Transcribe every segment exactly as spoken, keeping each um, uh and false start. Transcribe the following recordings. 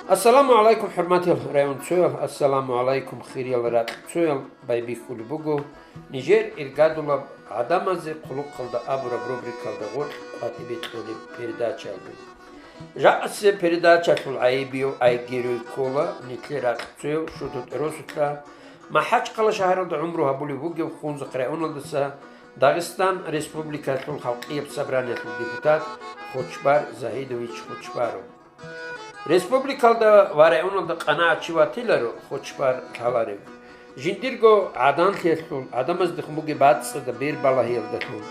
Ассаламу гӀалайкум, хӀурматиял районцоял, ассаламу гӀалайкум, хириял ракьцоял. Байбихьулеб буго нижер иргадулаб «ГӀадамазе хъулухъалда абураб» рубрикалда гъоркь къватӀибе кьолеб передачаялда. Жакъасеб передачалъул гӀайибияв айгируй ккола нилъер ракьцояв Шудул ТӀоросулъа МахӀачхъала шагьаралда гӀумру гьабулев вугев Хунзахъ районалдаса Дагъистан Республикалъул Халкъияб Собраниялъул депутат Хочбар Загьидович Хочбаров. Республикалда ва районалда къанагӀат чи ватиларо, Хочбар лъаларев. Жиндирго гӀаданлъиялъул, гӀадамаздехун бугеб бацӀцӀадаб бербалагьиялдалъун,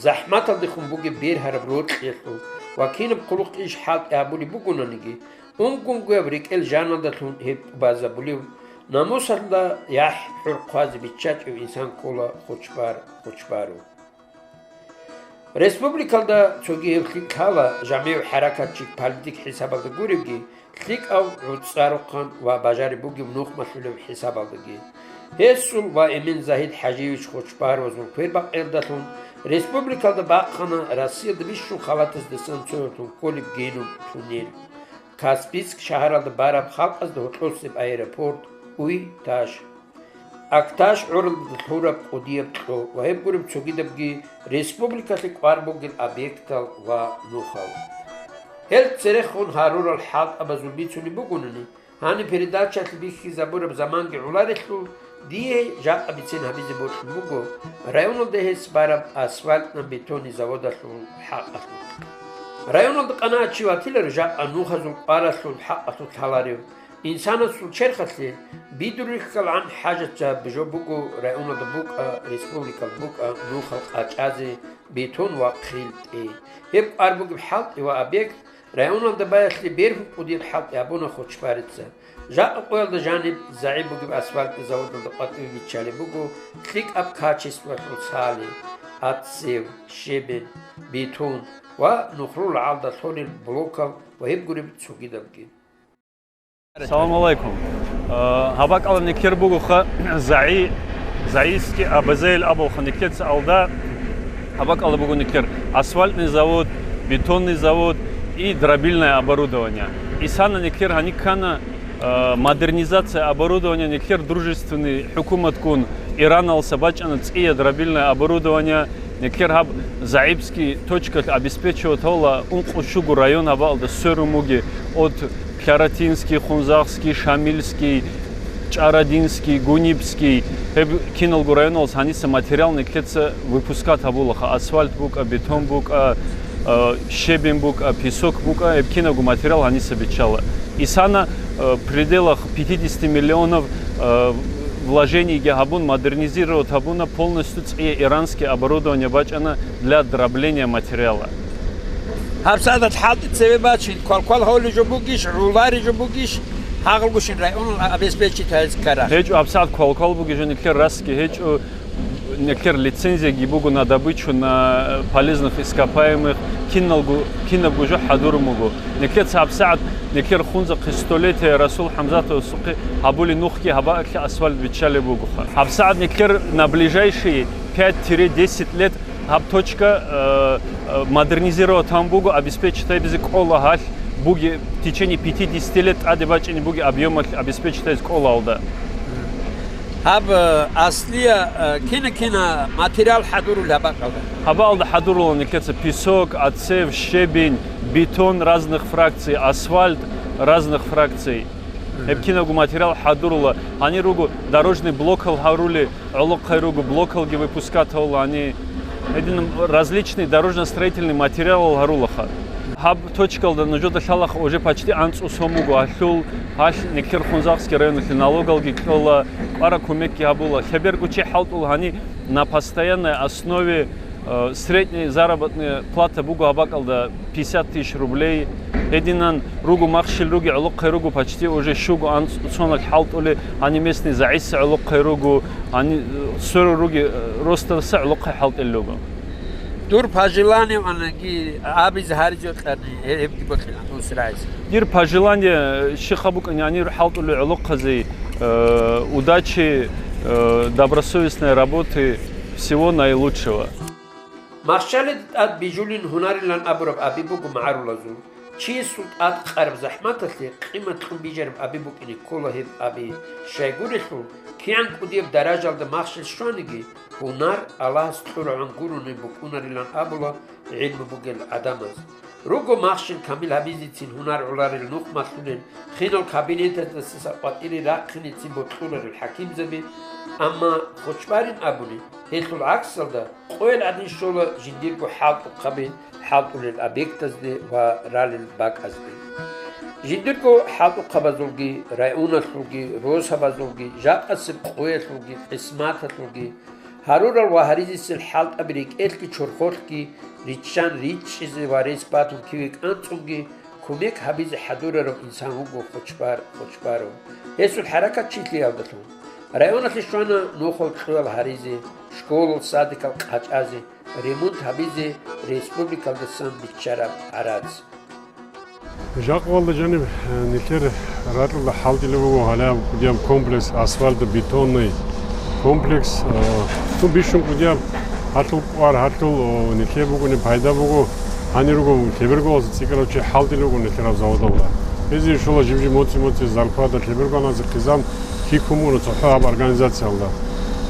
захӀматалдехун бугеб бергьараб рокьиялъул ва кинаб хъулухъ иш хӀалтӀи гьабулеб бугонаниги, унгунгуяб рекӀел жаналдалъун гьеб тӀубазабулев, намусалда яхӀ-хӀур хъвазе биччачӀев инсан ккола Хочбар Хочбаров. Республикалда цоги гьеб лъикӀ лъала, жамигӀ хӀаракатчи политик хӀисабалда гуревги, лъикӀав, гӀуцӀарухъан ва бажариб бугев нухмалъулев хӀисабалдаги. Гьесул ва Эмен Загьид ХӀажиевич Хочбаровазул квербакъиялдалъун республикалда бахъана Россиялда бищун халатаздасан цоялъун кколеб генуб туннел, Каспийск шагьаралда бараб халкъазда гьоркьосеб аэропорт, уй-таш. Акташ гӀуралда лъураб кӀудияб кьо ва гьеб гуреб цогидабги республикалъе кӀвар бугел объектал ва нухал. Гьел церехун гьарурал хӀалтӀабазул бицунеб бугони, гьаниб передачалъе бихьизабураб заманги гӀоларелъул, дие жакъа бицен гьабизе бокьун буго районалда гьес бараб асфальтно-бетонный заводалъул хӀакъалъулъ. Районалда къанагӀат чи ватиларо жакъа нухазул кӀваралъул хӀакъалъулъ лъаларев. Инсанасул черхалъе бидур рихьалгӀан хӀажатаб жо буго районалда букӀа, республикалда букӀа нухал къачӀазе, бетон ва хъилтӀи. Гьеб кӀвар бугеб хӀалтӀи ва объект районалда баялъе бергьун кӀудияб хӀалтӀи гьабуна Хочбарица. Жакъа къоялда жаниб загӀип бугеб асфальтный заводалда къватӀиве биччалеб буго лъикӀаб качествоялъул сали, аццев, щебень, бетон ва нухрул гӀалда лъолел блокал ва гьеб гуреб цогидабги. Салам алайкум. Э, гьаб бакӀалда никер бугоха, загӀи, загӀиски абазейил абулха никеца алда, гьаб бакӀалда буго никер асфальтный завод, бетонный завод и дробильное оборудование. Исана никер гьаниккана, э, модернизация оборудования, никер дружественный хӀукуматккун Ираналса бачӀана цӀия дробильное оборудование, никер гьаб загӀипский точкалъ обеспечивать гьавла ункъо щуго район гьабаалда сверун буги от Кьаратинский, Хунзахский, Шамильский, ЧӀарадинский, Гунибский, гьеб киналго районалас гьаниса материал никеца выпускать гьабулаха, асфальт букӀа, бетон букӀа, э, щебень букӀа, песок букӀа, гьеб кинабго материал гьаниса биччала. Исана, э, в пределах пятидесяти миллионов, э, вложенийги гьабун, модернизировать гьабуна, полностью цӀия иранский оборудование бачӀана для дробления материала. ГьабсагӀат хӀалтӀи цеве бачин, квалквал гьолей жо бугищ, гӀоларей жо бугищ, гьагъулгущин районал обеспечить гьайз ккарах. ГьечӀо, гьабсагӀат квалквал буги жо никер расги гьечӀо, никер лицензияги буго на добычу, на полезных ископаемых, киналго, кинабго жо хӀадурун буго. Никер гьабсагӀат, никер Хунзахъе столетие Расул ХӀамзатовасухъе гьабули нухги гьабаалъе асфальт биччалеб бугоха. ГьабсагӀат никер на ближайшие пять-десять лет гьаб точка, э, э, модернизировать гьабун буго, обеспечить гьабизе кӀола гьалъ буги, в течение пятидесяти лет тӀаде бачӀине буги объемалъ обеспечить гьабизе кӀолалда. Гьаб, э, аслия, э, кина-кина материал хӀадурул гьаб бакӀалда? Гьабаалда хӀадурула никеца песок, ацев, щебень, бетон разных фракций, асфальт разных фракций. Гьеб кинабго материал хӀадурула. Гьанир руго дорожный блокал гьарули, гӀолохъай руго блокалги выпускать гьавлани. Гьедин различный дорожно-строительный материалал гьарулаха. Гьаб точкалда нужеда лъалаха уже почти анцӀу сон буго гьалъул, гьалъ Некер-Хунзахский районалъе налогалги кьола, кӀвара кумекги гьабула. Лъеберго чи хӀалтӀула гьани на постоянной основе, э, средняя заработная плата буго гьаб бакӀалда пятьдесят тысяч рублей. Гьединан руго махщел руги, гӀолохъай руго почти уже щуго анцӀ-, цонал хӀалтӀулел, гьаниб местный загӀиса гӀолохъай руго, гьани, э, сверун руги, э, ростаса гӀолохъай хӀалтӀулел руго. Дур пожелание ванаги абизе гьаризе кьани, гьебги бокьилан дус райс. Дир пожелание, э, щиха букӀани гьанир хӀалтӀулел гӀолохъазе, э, удачи, э, добросовестной работы, всего наилучшего. Махщалида тӀад бижулин гьунарилан абураб аби буго магӀарулазул. Чиясул тӀадкъараб захӀматалъе къимат кьун бижараб аби букӀине ккола гьеб аби. Щайгурелъул, кигӀан кӀудияб даражалда махщел щваниги, гьунар Аллагьас кьурагӀан гурони букӀунарилан абула гӀилму бугел гӀадамаз. Руго махщел камил гьабизецин гьунар гӀоларел нух малъулел, хинал кабинетаздаса къватӀире рахъинецин бокьуларел хӀакимзаби, амма хочбарин абуни, гьелъул гӀаксалда, къоял гӀадин щола жиндирго хӀалтӀухъаби хӀалтӀулел объектазде ва ралел бакӀазде. Жиндирго хӀалтӀухъабазулги, районалъулги, росабазулги, жакъасеб къоялъулги, къисматалъулги гьарурал ва гьаризесел хӀалтӀаби рекӀелъги чорхолъги риччан ричӀчӀизе ва рес батун киве кӀанцӀунги кумек гьабизе хӀадурарав инсан вуго Хочбар Хочбаров. Гьесул хӀаракатчилъиялдалъун районалъе щвана нухал кьуял гьаризе, школал, садикал къачӀазе, ремонт гьабизе республикалдасан биччараб гӀарац. Жакъа валда жаниб, э, нилъер ракьалда хӀалтӀила буго гьалаб кӀудияб комплекс, асфальтобетонный комплекс. Э, цо бищун кӀудияб гьалъул кӀвар, гьалъул, о, нилъее букӀунеб пайда буго, гьанир руго лъеберго цӀикӀкӀарав чи хӀалтӀила вуго нилъераб заводалда. Гьезие щола жиб-жиб моци-моци зарплата, лъеберго анасихъе зан, кикумуна цохӀо гьаб организациялда.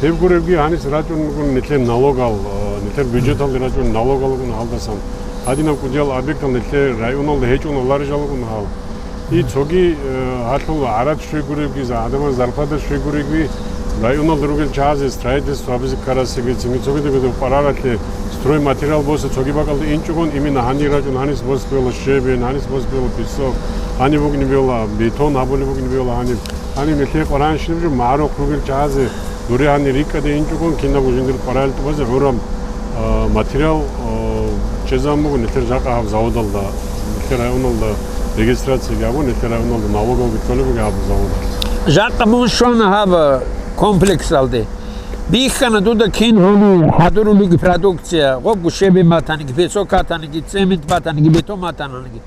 Гьеб гуребги гьанис рачӀун бугун нилъер налогал, э, нилъер бюджеталде рачӀун налогал ругун гьалдасан. Гьадинаб кӀудиял объектал нилъер районалда гьечӀун ларжал ругун гьал. И цоги, э, гьалъул гӀарац щвей гуребги, за-, гӀадамаз зарплата щвей гуребги, районалда ругел чагӀазе строительство гьабизе ккарасеги, цинги цогидаб къвараралъе стройматериал босе цоги бакӀалда инчӀогон, именно гьанир рачӀун гьанис босбела щебень, гьанис босбела песок, гьаниб бугни бела бетон, гьабулеб бугни бела гьаниб. Гьаниб нилъее къварагӀанщинаб жо магӀарухъ ругел чагӀазе дуре гьанир рикӀкӀаде инчӀогон, кинабго жиндир къварагӀел тӀубазе гӀураб, а, материал, а, чӀезабун буго нилъер жакъа гьаб заводалда, нилъер районалда регистрацияги гьабун, нилъер районалда налогалги кьолеб буго гьаб заводалъ. Жакъа мун щвана гьаб комплексалде. Бихьана дуда кин гьуни хӀадурулеги продукция, гъогго щебень батаниги, песок батаниги, цемент батаниги, бетон батаниги.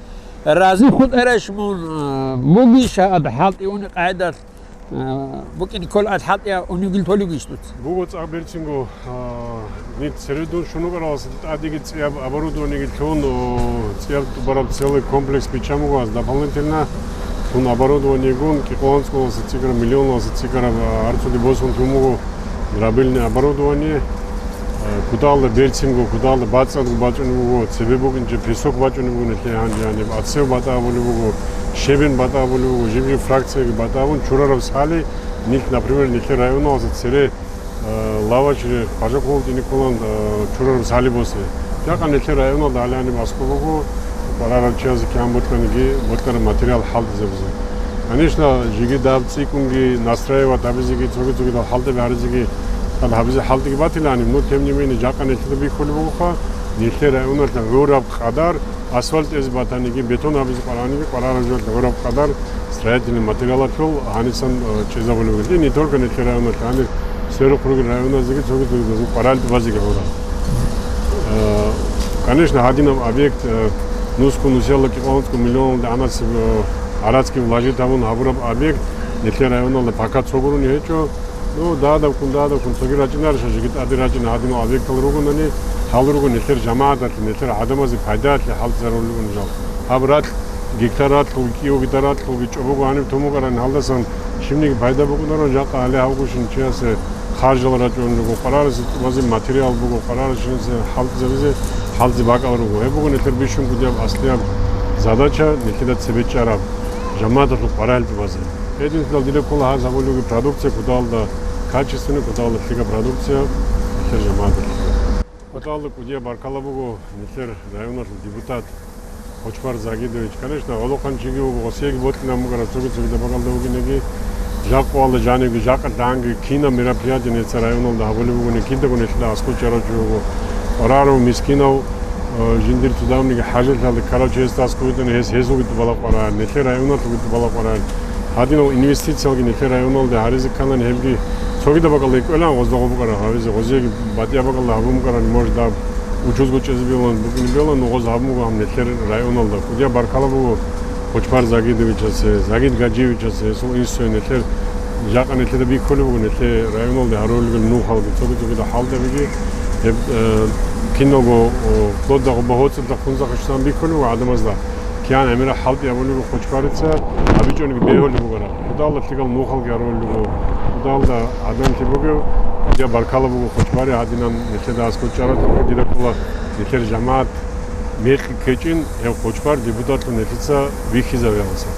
Разихъун эреш мун, а, мугищ гьаб хӀалтӀи уни къагӀидалъ, а, букӀине ккола хӀалтӀи унигил толигищ дуца? Буго цӀакъ берцинго, а, нид цередун шунукъаралас тӀадеги цӀияб оборудованиеги лъун, о, цӀияб тӀубараб целый комплекс биччан буго гьаз дополнительно. Тун оборудованиегун кӀикъоялда цӀикӀкӀараб, миллионалда цӀикӀкӀараб, а, гьарцуги босун тун буго дробильное оборудование. Э, кутакалда берцинго, кутакалда бацӀцӀадго бачӀунеб буго, цебе букӀинчӀеб песок бачӀунеб буго нилъее гьанже гьаниб, ацев батӀа абулеб буго, щебень батӀа абулеб буго, жиб-жиб фракцияги батӀа абун, чурараб сали, нилъ, например, нилъер районалдаса цере, э, лаваш ре, Хъажахъулов ТӀинихъулан, э, чурараб сали босе. Жакъа нилъер районалда гьале гьаниб аскӀоб буго, къварарав чиясе кигӀан бокьаниги, бокьараб материал хӀалтӀизабизе. Конечно, жеги даб цӀикӀкӀунги, настраивать гьабизеги, цоги-цогидал хӀалтӀаби гьаризеги, тӀад гьабизе хӀалтӀиги батилааниб, ну, тем не менее, жакъа нилъеда бихьулеб бугоха, нилъер районалъ гӀураб къадар асфальт эзе батаниги, бетон гьабизе къвараниги, къварараб жоялъ гӀураб къадар строительный материалалъул гьанисан, э, чӀезабулеб бугел. И не только нилъер районалъ, гьанир сверухъ ругел районазеги, цоги-цогидазул къварагӀел тӀубазеги гӀура. Э, конечно, гьадинаб объект, э, нусго-нусиялда кӀикъоялда цӀикӀкӀун миллионалда гӀанасеб, э, гӀарацги вложить гьабун гьабураб объект нилъер районалда пока цо гурони гьечӀо. Ну, дагьадабккун, дагьадабккун цоги рачӀинарищ, жеги тӀаде рачӀина гьадинал объектал ругонани, гьал руго нилъер жамагӀаталъе, нилъер гӀадамазе пайдаялъе хӀалтӀизарулел ругони жал. Гьаб ракь гектар ракьулги, кӀиго гектар ракьулги чӀобого гьаниб тун букӀарани, гьалдасан щибниги пайда букӀунаро, жакъа гьале гьавгощин чиясе харжал рачӀун руго, къварараб тӀубазе материал буго, къварарабщинасе хӀалтӀизабизе хӀалтӀизе бакӀал руго. Гьеб буго нилъер бищун кӀудияб аслияб задача, нилъеда цебе чӀараб жамагӀаталъул къварагӀел тӀубазе. Гьединлъидал дида ккола гьаз гьабулебги продукция кутакалда качественный, кутакалда лъикӀаб продукция нилъер жамагӀаталъе. Кутакалда кӀудияб баркала буго нилъер районалъул депутат Хочбар Загидович. Конечно, гӀолохъанчиги вуго, гъосиеги бокьилан букӀараб цоги-цогидаб бакӀалда вугинеги, жакъа валда жанивги, жакъа данги, кинаб мероприятие нилъер районалда гьабулеб бугони, кидаго нилъеда аскӀов чӀарав чи вуго. Къварарав, мискинав, э, жиндир цо давниги хӀажалъалда ккарав чиясда аскӀов витӀани, гьес гьезулги тӀубала къварагӀел, нилъер районалъулги тӀубала къварагӀел. Гьадинал инвестициялги нилъер районалде гьаризе кканани, гьебги цогидаб бакӀалда кӀвелан гъозда гъо букӀараб гьабизе, гъозиеги батӀияб бакӀалда гьабун букӀарани, может, даб учузго чӀезабилан букӀине бела, ну, гъоз гьабун буго гьаб нилъер районалда. КӀудияб баркала буго Хочбар Загидовичасе, Загид Гаджиевичасе, гьесул инсуе, нилъер жакъа нилъеда бихьулеб буго, нилъер районалде гьарулел нухалги, цоги-цогидал хӀалтӀабиги, гьеб, э, киналго, о, плодда гъоба гьоцӀида хъунзахъе щван бихьулеб буго гӀадамазда. Киян гӀемерал хӀалтӀи абулеб буго Хъучбарица, абичӀониги бегьулеб бугоро. Худалда лъикӀал нухалги гьарулел руго. Худалда гӀадамлъи бугев, я баркала буго Хъучбари гьадинан нилъеда аскӀоб чӀаралъухъе дида ккола нилъер жамагӀат мекъи ккечӀин, гьев Хъучбар депутатлъун нилъеца вихьизавиялдаса.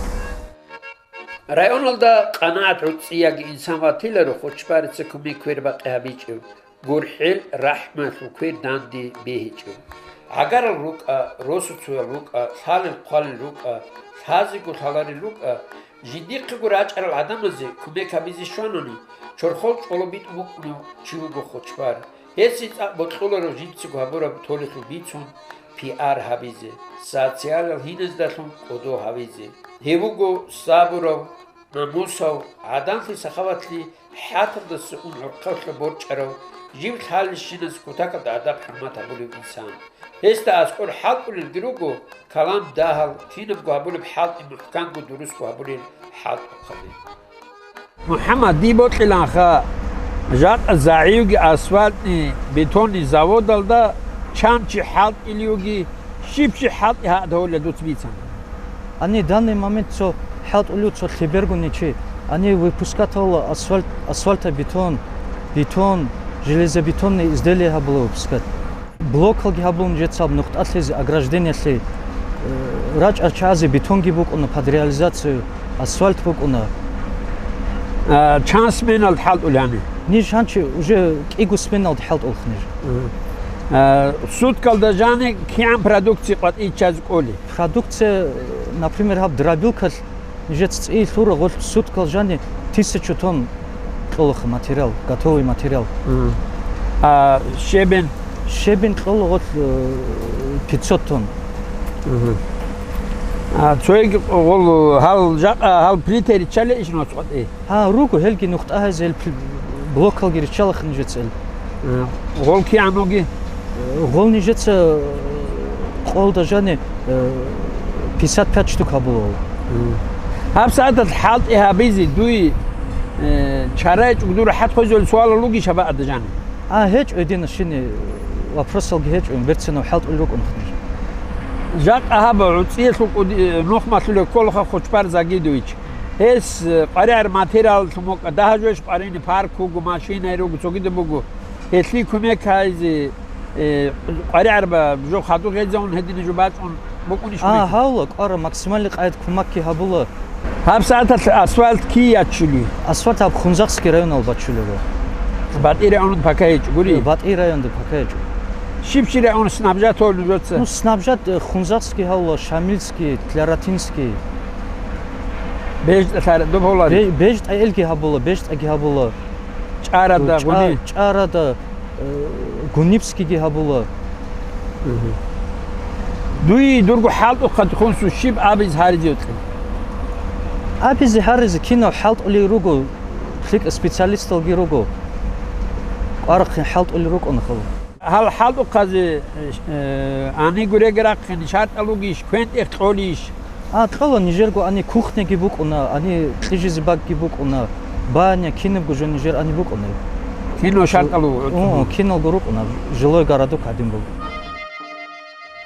Районалда къанагӀат гӀуцӀияб инсан ватиларо Хъучбарица кумек квербакъи гьабичӀев. ГурхӀел рахӀмуялъул квер данде бегьичӀо. ГӀагарал рукӀа, росуцоял рукӀа, лъалел-хъвалел рукӀа, лъазего лъаларел рукӀа, жиндихъего рачӀарал гӀадамазе кумек гьабизе щванани, чорхол чӀоло битӀун букӀунев чи вуго Хъучбар. Гьесие цӀакъ бокьуларо жинцаго гьабураб толелъул бицун пиар гьабизе, социалал гьиназдалъун кӀодо гьавизе. Гьев вуго сабурав, намусав, гӀадамлъи-сахаваталъе хӀатӀалдаса ун гӀурхъалъа борчӀарав, жив лъалелщиназ кутакалда адаб-хӀурмат гьабулев инсан. Гьесда аскӀор хӀалтӀулелги руго калам-дагьал, кинабго гьабулеб хӀалтӀи мухӀканго дурусго гьабулел хӀалтӀухъаби. МухӀаммад, дие бокьиланха, жакъа загӀивги асфальтни бетонни заводалда чан чи хӀалтӀилевги, щиб чи хӀалтӀи гьадавулеб дуц бицана. Они данный момент цо хӀалтӀулев цо лъебергони чи. Они выпускать гьавула асфальт, асфальтобетон, бетон, железобетонные изделия гьабула выпускать. Блокалги гьабулун жецаб нухтӀалъизе ограждениялъе, э, рачӀарчазе бетонги букӀуна под реализацию, асфальт букӀуна. А, чан сменалд хӀалтӀулани? Ниж гьанчи уже кӀиго сменалд хӀалтӀулх ниж. Мгм. А, суткалда жани кигӀан продукция къватӀиччаз кӀоли? Продукция, например, гьаб дробилкалъ нижеца цӀи лъура гъолъ суткал жани тысячу тонн кьолаха материал, готовый материал. Мгм. А щебень? Щебень кьола гъолъ, э, пятьсот тонн. Мгм. А цоги гъол гьал жакъа гьал плита риччалей иш нуц къватӀи? Гьа, руго, гьелги нухтӀа гьазе, гьел пл-, блокалги риччалаха нижецӀел. Э, гъол кигӀан вуги? Э, гъол нижеца, э, къолда жани, э, пятьдесят пять штук гьабула гъол. М. Гьаб сагӀаталъ хӀалтӀи гьабизе дуе, э, чара гьечӀого дур рахӀат хвезавулеб суалал ругищ гьаб гӀадада жани? А, гьечӀо гьедина щине, вопросалги гьечӀо, берцинав хӀалтӀулел рукӀун ниж. Жакъа гьаб гӀуцӀиялъул кӀуди-, э, нухмалъулев кколаха Хъучбар Загидович. Гьес, э, къваригӀараб материалалъун букӀа, дагьа жоялъ къваригӀине парк вуго, машина руго, цогидаб буго. Гьелъие кумек гьайзе, э, къваригӀараб жо хадуб гъезавун гьедина жо бачӀун букӀунищ А, гурелъул? Гьавла, кӀвара, максимальный къайд кумекги гьабула. Гьаб сагӀаталъ асфальт кий яччулев? Асфальт гьаб Хунзахский районал бачулеб. БатӀи районда пока гьечӀо гури? Э, БатӀи районда пока гьечӀо. Щиб чи район снабжать гьавулеб нужеца? Ну, снабжать, э, Хунзахский гьавла, Шамильский, Тляротинский. БежтӀа лъара доб гьолари? Бе-, БежтӀа элги гьабула, БежтӀаги гьабула. ЧӀарада, ЧӀа-, гъуни? ЧӀарада, э, Гунибскийги гьабула. Мгм. Дуе дурго хӀалтӀухъа тухунсу щиб абизе гьаризе вукьи? Абизе гьаризе кинав хӀалтӀулел руго, лъикӀа специалисталги руго. КӀварахъин хӀалтӀулел рукӀуна хала. Гьал хӀалтӀухъазе, э, гьаниго реги рахъин шартӀал ругищ, квен-тӀех кьолищ? А, кьола нижерго ани кухняги букӀуна, ани кьижизе багги букӀуна, баня, кинабго жо нижер ани букӀуна. Кино шартӀал руго? О, киналго рукӀуна, жилой городок гьадин буго.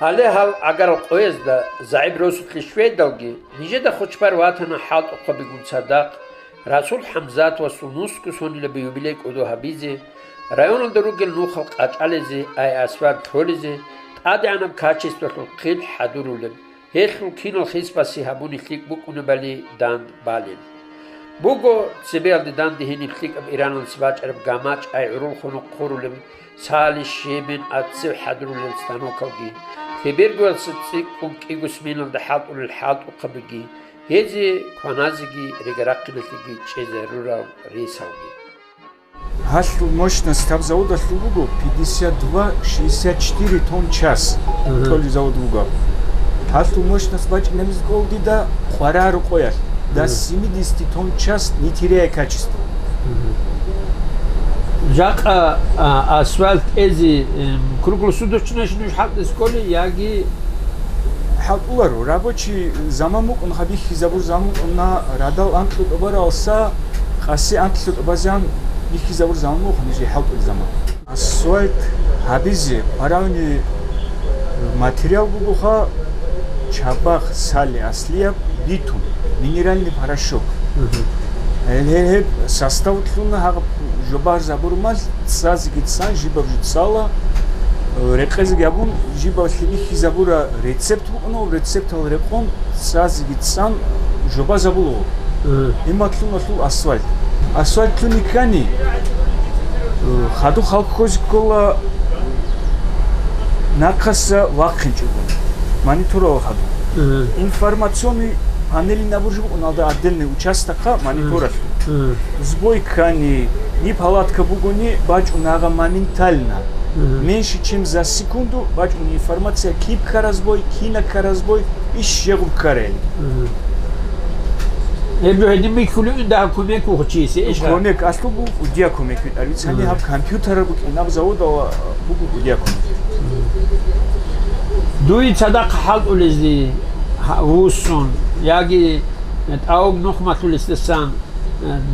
Гьале гьал гӀагарал къоязда, загӀип росулъе щведалги, нижеда Хъучбар ватана хӀалтӀухъабигун цадахъ, Расул ХӀамзатовасул нусго сонилаби юбилей кӀодо гьабизе, районалда ругел нухал къачӀализе, ай асфальт лъолизе, тӀадегӀанаб качествалъул хъил хӀадурулеб, гьелъул кинал хисбаси гьабуни лъикӀ букӀунебали данд балел. Буго цебеялде данде гьениб лъикӀаб Ираналъ бачӀараб гамачӀ ай гӀурул хунукъ хъурулеб, цали, щебен, аццев хӀадурулел станокалги, тебергоялъа цӀикӀкӀун кӀиго сменалда хӀалтӀулел хӀалтӀухъабиги, гьезие кваназеги регарахъиналъеги чӀезарурал ресалги. Гьалъул мощность гьаб заводалъул буго пятьдесят два шестьдесят четыре тонн час. Мгм. Кьолел завод буго. Гьалъул мощность бачӀинабизе кӀола дида къваригӀараб къоялъ. До Мгм. семидесяти тонн час, не теряя качества. Мгм. Жакъа, а, асфальт кьезе, эм, круглосуточно нуж хӀалтӀизе кколей яги? ХӀалтӀуларо, рабочий заман букӀун, гьаб бихьизабур заман букӀуна, радал анкьго тӀубаралса, къаси анкьго тӀубазан бихьизабур заман букӀун, нижер хӀалтӀул заман. Асфальт гьабизе къваригӀунеб материал бугоха, Чабахъ, сали аслияб битум, минеральный порошок. Гьел гьеб, гьеб состав лъуна гьаб жобарзабурмал цӀазеги цӀан, жибаб жо цӀала, э, рекъезеги абун, жибалъе бихьизабура рецепт букӀуна, рецептал рекъон цӀазеги цӀан жобазабула. Гьимал лъуна лъул асфальт. Асфальт лъуни ккани, э, хадуб халкъ ккозе ккола нахъаса вахъинчӀого. Мониторал хадуб. Информационный панель набур жо букӀуналда отдельный участокха мониторалъ. Сбой ккани, ни палатка бугони, бачӀун гьагъа моментально. Меньше, чем за секунду бачӀун информация, киб ккара сбой, кина ккара сбой, иш жегъуб ккарали. Гьеб жо гьедин бихьулев ин дагьаб кумек вугьучиясе, иш гьа? Кумек аслу буго, кӀудия кумек битӀараб. Цани гьаб компьютер букӀинаб заводала буго кӀудия кумек. Дуе цадахъ хӀалтӀулезде гьа-, вуссун, яги тӀаваб нухмалъулесдасан,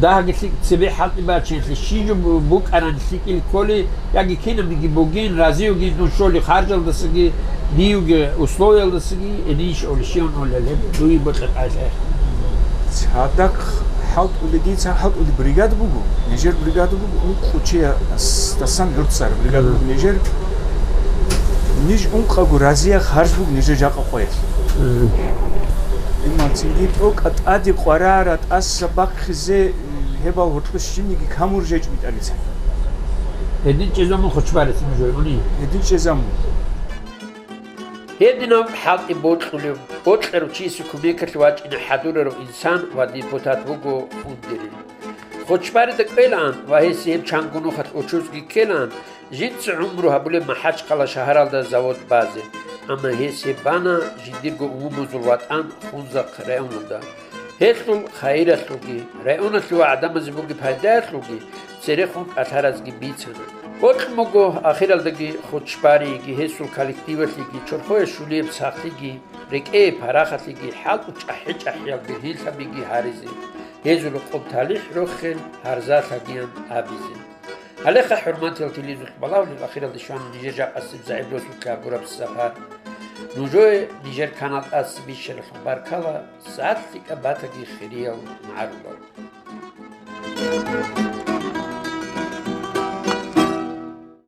дагьги лъикӀ цебе хӀалтӀи бачинлъи, щиб жо бу-, букӀаран лъикӀил кколи, яги кинабиги бугин, разиюгин дун щоли харжалдасаги, диюги условиялдасаги, гьедин щоли щиван олел гьеб дуе бокьа къайла. Цадахъ хӀалтӀулеги, цадахъ хӀалтӀули бригада буго, нижер бригада буго, ункъо чиясдасан гӀурцӀар бригада буго нижер. Ниж ункъаго разия харж буго нижер жакъа къоялъ. Иман цинги тӀокӀа тӀаде къварара тӀаса бахъизе, гьебал гьоркьо щибниги камур жечӀ битӀарицан. Гьедин чӀезаб мун Хучбарец нужер уни? Гьедин чӀезаб мун. Гьединав хӀалтӀи бокьулев, бокьарав чиясе кумекалъе вачӀине хӀадурарав инсан ва депутат вуго Гьундерил. Хучбарида кӀвелаан ва гьесие гьеб чанго нухалъ учузги ккелаан, жинца гӀумру гьабулеб МахӀачхъала шагьаралда завод базе, амма гьес гьеб бана жиндирго умумузул ватӀан Хунзахъ районалда. Гьелъул хайиралъулги, районалъе ва гӀадамазе бугеб пайдаялъулги церехун кӀалъаразги бицана. Бокьун буго ахиралдаги Хучбариеги гьесул коллективалъеги чорхое щулияб сахлъиги, рекӀее парахалъиги, хӀалтӀу чӀахӀи-чӀахӀиял бергьенлъабиги гьаризе, гьезул рокъоб талихӀ рохел гьарза лъагиян абизе. Гьалеха, хӀурматиял телевизоралъ балагьулел, ахиралде щвана нижер жакъасеб загӀиплъи гьабураб сапар. Нужее нижер канал тӀаса бищаралъухъ баркала, сагӀат лъикӀаб батаги, хириял магӀарулал.